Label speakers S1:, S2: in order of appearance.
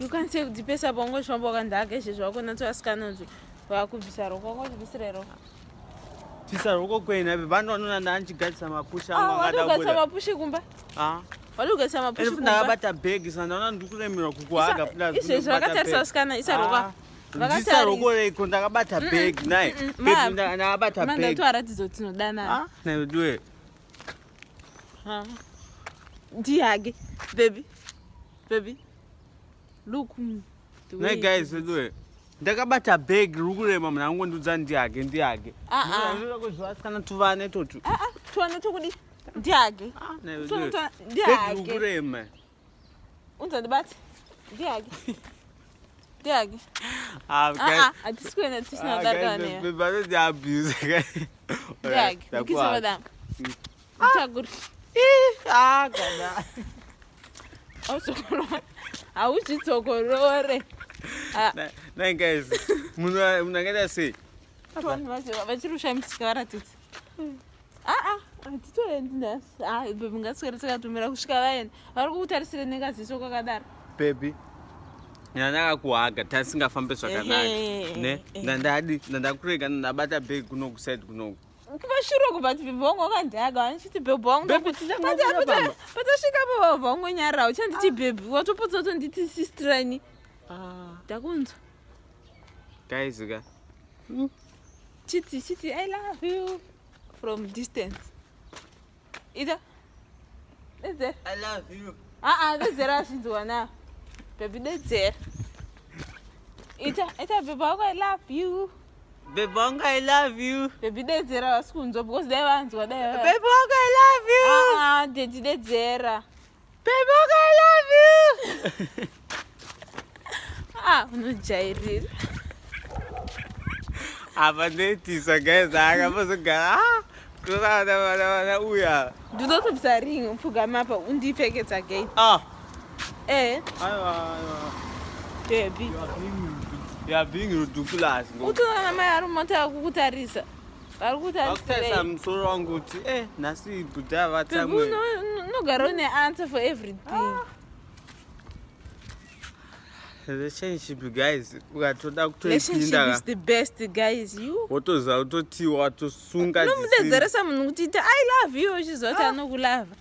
S1: You can't say kuti pese apa ungochifamba wakandihaka izvezvi wakonatso vasikana kuti vakubvisa roko wangozvibvisira roko.
S2: Bvisa roko kwena vanhu vanoona ndandichigadzisa mapushi angu
S1: ah, angada kubuda. mapushi kumba.
S2: Ah.
S1: Vari kugadzisa mapushi kumba.
S2: Ndakabata bag saka ndaona ndiri kuremerwa kukuhaga
S1: plus. Izvezvi vakatarisa vasikana isa roko.
S2: Ah. Vakatarisa roko reiko ndakabata bag naye. Bag ndakabata bag.
S1: Mandatoaratidza kuti tinodanana.
S2: Ah, nayo duwe.
S1: Ndihage baby. Baby. Look.
S2: Hey guys, look. Ndakabata bag riri kurema munhu angondiudza ndihage ndihage.
S1: Ah ah.
S2: Ndinoda kuziva kana tuvane totu.
S1: Ah ah, tuvane tokudi. Ndihage.
S2: Ah, ndihage. Bag riri kurema.
S1: Unza ndibate. Ndihage. Ndihage.
S2: Ah,
S1: ah,
S2: guys.
S1: Ah, hatisi kuenda tisina kudarika neyo.
S2: Baby, vanoti abuse.
S1: Ndihage. Ndikise madam. Mutaguri.
S2: Ah, kana.
S1: Hauzvitsokorore.
S2: Ah. Nai guys, munhu munhu akaita sei?
S1: Vanhu vacho vachiri kushamisika varatidza. Ah ah, hatitoendi nhasi. Ah, baby ngatiswere takatumira kusvika vaenda. Vari kukutarisira nekaziso kakadaro.
S2: Baby. Ndandakakuhaga tasingafambe zvakanaka. Ne? Ndandadi ndandakurega ndabata bag kuno kuside kunoku.
S1: Kumashure uko but bhebhi wangu wakandihaka vandichiti bhebhi wangu patasvika pa baba wangonyarara uchanditi bhebhi watopotsa kutonditi sistrani
S2: ah.
S1: ndakunzwa
S2: guys ka
S1: chiti chiti i love you from distance ita dedzera
S2: i love you
S1: aa dedzera azvinzwa na bhebhi dedzera ita ita bhebhi wako i love you
S2: Baby wangu I love you.
S1: Baby dedzera vasi kunzwa because dai vanzwa dai.
S2: Baby wangu I love you.
S1: Ah, daddy dedzera.
S2: Baby wangu I love you.
S1: Ah, unojairira.
S2: Apa ndoitisa guys, akambozogara. Ah, kutorana vana vana uya.
S1: Ndinoda kutobvisa ring upfugama apa undipfekedza again.
S2: Ah.
S1: Eh.
S2: Aiwa aiwa.
S1: Baby.
S2: You are being ridiculous.
S1: Utoona mai ari mumota kukutarisa. Vari
S2: kutarisira musoro wangu kuti eh nhasi bhuda vatsamwe.
S1: Unogara une answer for everything.
S2: Ah. Relationship guys, ukatoda
S1: kutoipinda. Relationship is the best guys. You.
S2: Wotoziva kutotiwa watosunga.
S1: Unomudedzeresa munhu kuti ita I love you uchiziva kuti ah. anokulava.